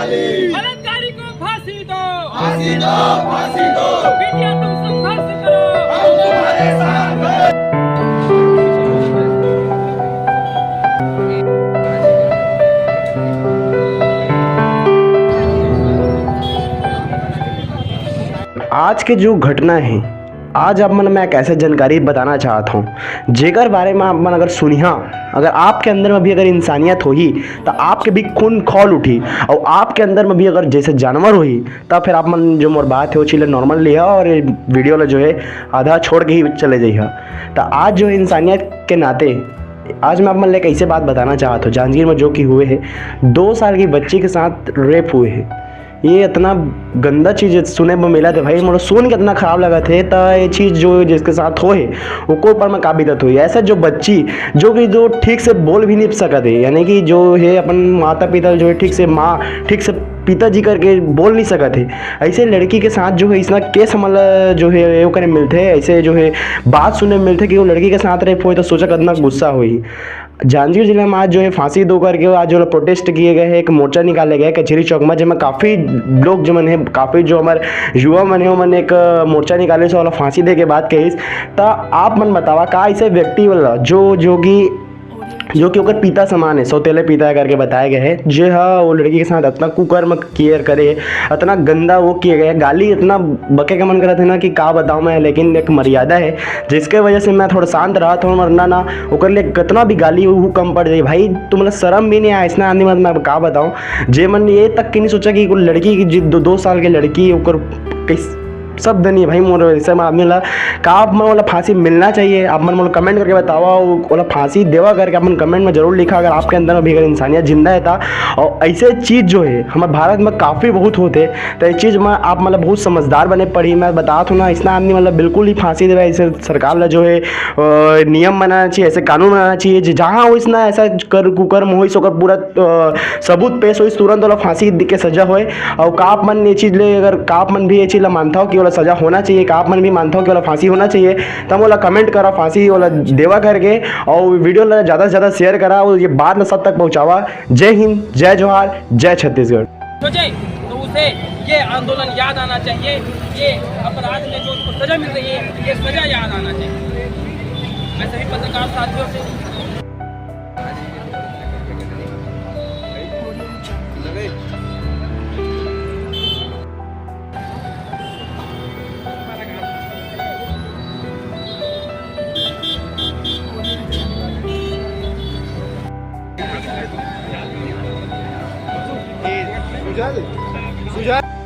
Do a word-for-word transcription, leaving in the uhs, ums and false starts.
बलात्कारी को फांसी दो। फांसी दो, फांसी दो। बेटियां, तुम संघर्ष करो। हम तुम्हारे साथ हैं। आज के जो घटना है, आज आप मन मैं एक ऐसे जानकारी बताना चाहत हूँ, जेकर बारे में आप मन अगर सुनिहा, अगर आपके अंदर में भी अगर इंसानियत होही, तो आपके भी खून खौल उठी, और आपके अंदर में भी अगर जैसे जानवर होही, तब फिर आप मन जो मोर बात है, वो चीज़ ला नॉर्मल लिहा और ये वीडियो ला जो है, आधा छोड़ के ही चले जइहा। तो आज जो है, इंसानियत के नाते आज मैं आप मन ले एक ऐसे बात बताना चाहत हूँ, जांजगीर में जो कि हुए है, दो साल की बच्ची के साथ रेप हुए है। ये इतना गंदा चीज सुने में मिला थे भाई, मोला सुन के इतना खराब लगा थे। त ये चीज जो जिसके साथ हो है, ओकर ऊपर में का बीतत हुई? ऐसा जो बच्ची जो कि जो ठीक से बोल भी नहीं सकत है, यानी कि जो है अपन माता पिता जो है ठीक से माँ ठीक से पिताजी करके बोल नहीं सकत है, ऐसे लड़की के साथ जो है इसना केस हमला जो है ये करे मिलते, ऐसे जो है बात सुने मिलते कि वो लड़की के साथ रेप हुए, तो सोचा कितना गुस्सा हुई। जांजगीर जिला में आज जो है फांसी दो करके आज जो प्रोटेस्ट किए गए हैं, एक मोर्चा निकाले गए कचहरी चौक में, जेमा काफ़ी लोग जो मन है, काफ़ी जो हमारे युवा मन है, वो मन एक मोर्चा निकाले से वाला फांसी दे के बात कहिस। त आप मन बतावा, का ऐसे व्यक्ति वाला जो जो कि जो कि ओकर पिता समान है, सौतेले पिता है करके बताए गए हैं, जे हा वो लड़की के साथ इतना कुकर्म केयर करे, इतना गंदा वो किए गए, गाली इतना बके का मन करत है ना कि का बताऊँ मैं, लेकिन एक मर्यादा है जिसके वजह से मैं थोड़ा शांत रहत हूँ, वरना ना ओकर लिए कितना भी गाली वो कम पड़ जाए। भाई, तुमला शर्म भी नहीं आया इसना आदमी, मैं का बताऊँ, जे मन ये तक के नहीं सोचा कि कोई लड़की की जिद दो, दो साल की लड़की ओकर किस शब्द नहीं है भाई मोर ऐसे में आदमी ला। का आप मन वाला फांसी मिलना चाहिए? आप मन मोला कमेंट करके बतावा, वो वाला फांसी देवा करके अपन कमेंट में जरूर लिखा, अगर आपके अंदर में भी अगर इंसानियत जिंदा है था। और ऐसे चीज जो है हमारे भारत में काफी बहुत होते, तो ये चीज में आप मतलब बहुत समझदार बने पड़ी। मैं बता हूँ ना, इसना आदमी मतलब बिल्कुल ही फांसी देवे, ऐसे सरकार ला जो है अ, नियम बनाना चाहिए, ऐसे कानून बनाना चाहिए, जे जहाँ हो इसना ऐसा कर कुकर्म हो, इस ओकर पूरा अ, सबूत पेश हो, इस तुरंत वाला फांसी के सजा होए। और का आप मन ये चीज ले, अगर का आप मन भी ये चीज ला मानता हो कि वाला सजा होना चाहिए, का आप मन भी मानता हो कि वाला फांसी होना चाहिए, तब वाला कमेंट करा, फांसी वाला देवा करके, और वीडियो ला ज्यादा से ज्यादा शेयर करा और ये बात ला सब तक पहुंचावा। जय हिंद, जय जोहार, जय छत्तीसगढ़। सोचे तो उसे ये आंदोलन याद आना चाहिए, ये अपराध में जो उसको सजा मिल रही है, ये सजा याद आना चाहिए। मैं सभी पत्रकार साथियों से सुजल, सुजल।